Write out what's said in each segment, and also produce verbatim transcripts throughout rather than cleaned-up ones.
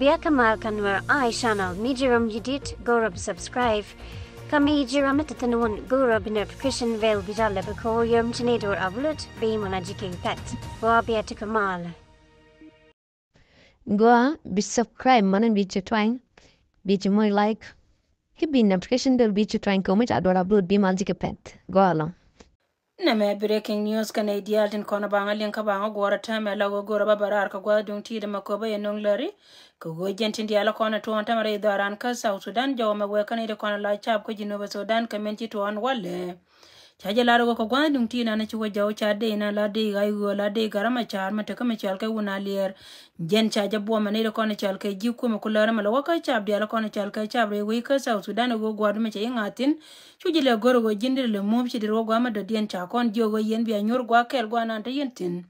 Bia kä mal kä Nuer Eye Channel, mi ji̱ ram ji̱ dit, go̱rä bi subscribe. Kä mi ji̱ ram mi te thi̱n wun, go̱rä bi notification bell bi jal lɛ bi ko̱r yom ci ni dor upload, bi mɔna ji̱ ki̱n pɛt. Gua bia ti kä mal. Gua bi subscribe, mɔna bi ci twany, bi ci moc like. Ki bi notification bell bi ci twany kɛ mi ca dor upload bi mal ji̱ ki̱n pɛt. Gua lɔ. Nɛmɛ breaking news kɛnɛ diaal tin kɔn baŋä liŋ kä baŋä guɔrä täämɛ la wä go̱rä ba bä raar kä gua̱th duŋ ti̱i̱t ɛmɛ köpä yɛ no̱ŋ läri. Kɛ ɣöö jɛn tin diaal kɔn ɛ tuɔɔn täämɛ rɛy dhɔran kä South Sudan jɔwä mɛ wee kɛnɛ ti kɔn la cap kä Jinub Sudan kɛ min ci tuɔɔn walɛ. Ca jɛ lar ɣöö kɛ gua̱th duŋ ti̱i̱t nan ci wä jɔw ca dee nan la dee ɣa̱c ɣöö la dee Gat Macar mɛ tekä mi cɔal kɛ wun a liɛɛr. Jɛn ca jɛ buɔmɛ ni ri kɔn i̱ cɔal kɛ ji̱ kumɛ ku lär ɛmɛ lɛ wä kä cap diaal kɔn i̱ cɔal kɛ cap rɛy wec kä South Sudan i̱ ɣöö gua̱a̱r mi cɛ i̱ ŋa̱thi̱n. Cu ji̱ lɛ go̱r ɣöö ji̱n diri lɛ muɔ̱p ci diri wä gua̱a̱r mi dɔ̱diɛn ca kɔn jiök ɣöö yɛn bia nyuur gua̱a̱r kɛɛl gua̱a̱r nan te yɛn thi̱n.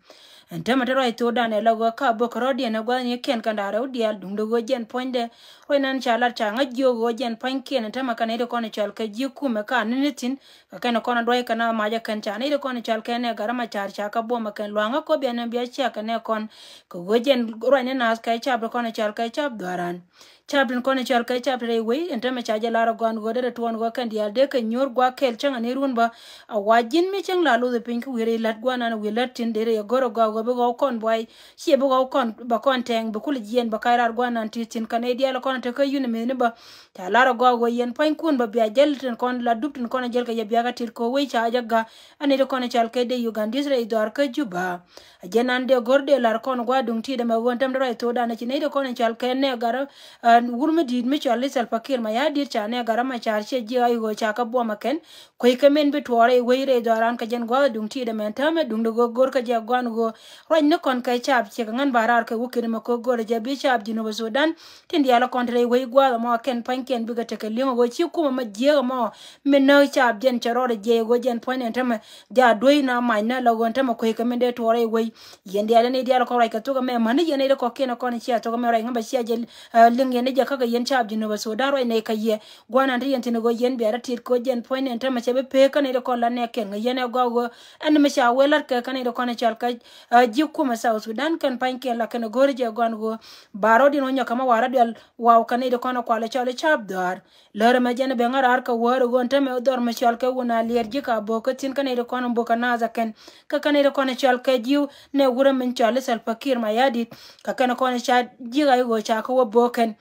Ɛn tämɛ te ruac thokdan ɛ la ɣöö ka bök kɛ rɔ̱diɛn ɛ gua̱a̱r ni kɛn kɛn da̱a̱r rɛw diaal duŋdɛ ɣöö jɛn puɔ̱nydɛ. Ruac nan ca lat ca ŋäc jiök ɣöö jɛn pua̱nykiɛn ɛn tämɛ kɛn i̱ ri kɔn i̱ cɔal kɛ ji̱ kumɛ ka ni ni thi̱n. Kɛ kɛn kɔn duɔ̱c kɛ na mac ɛ kɛn ca nɛy ti kɔn cɔal kɛ nɛ Gat Macar ca kä buɔm ɛ kɛn luaŋä kɔ bia nɛ bia cia kɛ nɛ kɔn. Kɛ ɣöö jɛn ruacni naath kɛ cap ti kɔn cɔal kɛ cap dhuaran. Cap tin kɔn cɔal kɛ cap ti rɛy wei ɛn tämɛ ca jɛ lar ɛ gɔn ɣöö derɛ tuɔɔn ɣöö kɛn diaal dee kɛ nyuur gua̱a̱k kɛl cäŋ ani run bä. A wa ji̱n mi cäŋ la luth piny kä wi̱i̱ rɛy la̱t gua̱a̱r nan wi̱i̱ la̱t tin derɛ yɛ go̱r ɛ gɔaa ɣöö bi ɣɔw kɔn buay. Ciɛ bi ɣɔw kɔn bä kɔn tɛŋ bi kul jiɛn bä ka̱c raar gua̱a̱r nan ti thi̱n kɛn nɛy diaal kɔn te kä yun ɛ mi̱thni bä. Ca lar ɛ gɔaa ɣöö yɛn pua̱nykun bä bia jäl tin kɔn la dup tin kɔn jäl kɛ yɛ bia kä tit kɛ ɣöö wec ca jɛ ga̱. Ani ti kɔn cɔal kɛ dee Ugandese rɛy dhɔaar kä Juba. A jɛn an dee go̱r dee lar kɔn gua̱a̱r duŋ ti̱i̱t ɛmɛ ɣöö ɛn tɛm dee ruac thokdan ci nɛy ti kɔn cɔal kɛ nɛ Gat, ɛn wur mi di̱i̱t mi cɔal i̱ Salva Kiir Mayardit ca nɛ Gat Macar ciɛ ji̱ a i̱ ɣöö ca kä buɔm ɛ kɛn. Kueckɛ min bi tuɔɔr rɛy wec rɛy dhɔaar an kɛ jɛn gua̱a̱r duŋ ti̱i̱t ɛmɛ ɛn täämɛ duŋdɛ ɣöö go̱r kɛ jɛ gɔan ɣöö ruac ni kɔn kɛ cap ciɛ kɛ ŋän ba raar kɛ wä ki̱n ɛmɛ kɛ go̱r jɛ bi cap Jinub Sudan. Tin diaal kɔn te rɛy wec gua̱a̱th ɛmɔ kɛn pua̱nykiɛn bikɛ tekɛ li̱eŋ ɛ ɣöö ci kumɛ mɛ jiääk ɛmɔ. Min näk cap jɛn cɛ rɔɔdɛ jiɛc ɛ ɣöö jɛn pua̱nyniɛn tämɛ. Ja duec na mac nä la ɣöö tämɛ kueckɛ min dee tuɔɔr rɛy wec. Yɛn diaal ni diaal kɔn ruac kɛ thok ɛmɛ mäni yɛn ni dee kɔkiɛn kɔn cia thok ɛmɛ ruac ŋä bɛ cia jɛ, eh, liŋ yɛn ni jɛ kä kɛ yɛn cap Jinub Sudan ruac nɛy kɛ yɛ. Gua̱a̱r nan te yɛn thi̱n ɛ ɣöö yɛn bia rɔ ti̱t kɛ ɣöö jɛn pua̱nyniɛn tämɛ cɛ bi pek kä nɛy dee kɔn la nɛɛkiɛn ŋä yɛn ɛ gɔaa ɣöö ɛn mi ca wee la̱t kɛ kä nɛy dee kɔn cɔal kɛ, eh, ji̱ kumɛ South Sudan kɛn pua̱nykiɛn la kɛn ɛ go̱o̱r jɛ gɔan ɣöö ba rɔɔdiɛn wä nyɔk kä ma wa rɔɔdiɛn waw kɛ nɛy ti kɔn kualɛ cɔl i̱ cap dhɔaar. Lär ɛmɛ jɛn ɛ ben ŋa̱ raar kɛ wäär ɛ ɣöö ɛn tämɛ dhɔr mi cɔal kɛ wun a liɛɛr ji̱ ka bo̱o̱k kä thi̱n kä nɛy ti kɔn bo̱o̱k kɛ naath ɛ kɛn. Kä kä nɛy ti kɔn cɔal kɛ ji̱ nɛ wurɛ min cɔal i̱ Salva Kiir Mayardit. Kä kɛn kɔn ca ji̱ ɣa̱c ɣöö ca kä wä bo̱o̱k kɛn.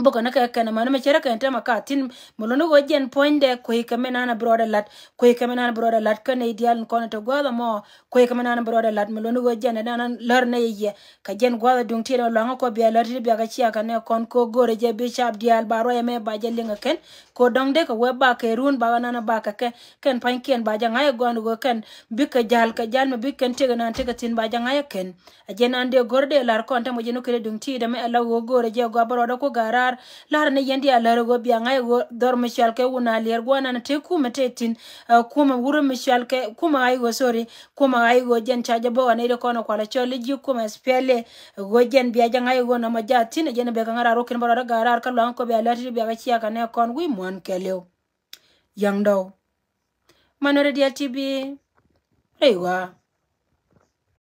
Bo̱o̱k kɛn kɛ kɛn ɛmɛn mi cɛ rɛ kɛn tämɛ ka thi̱n. Mi luni ɣöö jɛn puɔ̱nydɛ kueckɛ mi nan ɛ bi rɔɔdɛ la̱t. Kueckɛ mi nan ɛ bi rɔɔdɛ la̱t kä nɛy diaal in kɔn ɛ te gua̱a̱th ɛmɔ. Kueckɛ mi nan ɛ bi rɔɔdɛ la̱t mi luni ɣöö jɛn ɛ nan lär nɛy ɛ yɛ. Kɛ jɛn gua̱a̱th ɛ duŋ tiɛɛl ɛ luaŋä kɔ bia lär ti bia kɛ cia kɛ nɛ kɔn ko go̱rɛ jɛ bi cap diaal ba ruac ɛmɛ ba jɛ liŋ ɛ kɛn. Ko dɔ̱ŋ dee kɛ wee ba kɛ run ba kɛ nan ɛ ba kɛ kɛ kɛn pa̱nykiɛn ba jɛ ŋa̱c ɛ gɔn ɛ ɣöö kɛn bikɛ ja̱l kɛ ja̱l mi bikɛn tekɛ nan tekɛ thi̱n ba jɛ ŋa̱c ɛ kɛn. A jɛn an dee go̱r dee lar kɔn tämɛ jɛn wä kɛ dee duŋ ti̱i̱t ɛmɛ ɛ la ɣöö go̱rɛ jɛ gɔaa bä rɔɔdɛ ku ga̱a̱r raar. Lar ni yɛn diaal lär ɛ ɣöö bia ŋa̱c ɛ ɣöö dhɔr mi cɔal kɛ wun a liɛɛr gua̱a̱r nan te kumɛ te thi̱n. Ɛ kumɛ wurɛ mi cɔal kɛ kumɛ ɣa̱c ɣöö, sorry. Kumɛ ɣa̱c ɣöö jɛn ca jɛ bo̱o̱k a nɛy ti kɔn ɛ kualɛ cɔl i̱ ji̱ kumɛ S P L A. Ɣöö jɛn bia jɛ ŋa̱c ɣöö nɔmɔ jaa thi̱n ɛ jɛn bɛ kɛ ŋa̱ raar wä ki̱n bä rɔɔdɛ ga̱a̱r raar kä luaŋ kɔ bia lär ti bia kɛ cia kɛ nɛ kɔn wi̱i̱ muɔ̱ɔ̱n kɛɛliw. Yaŋ dɔw. Manuɛri Dial T V. Rɛy ɣɔaa.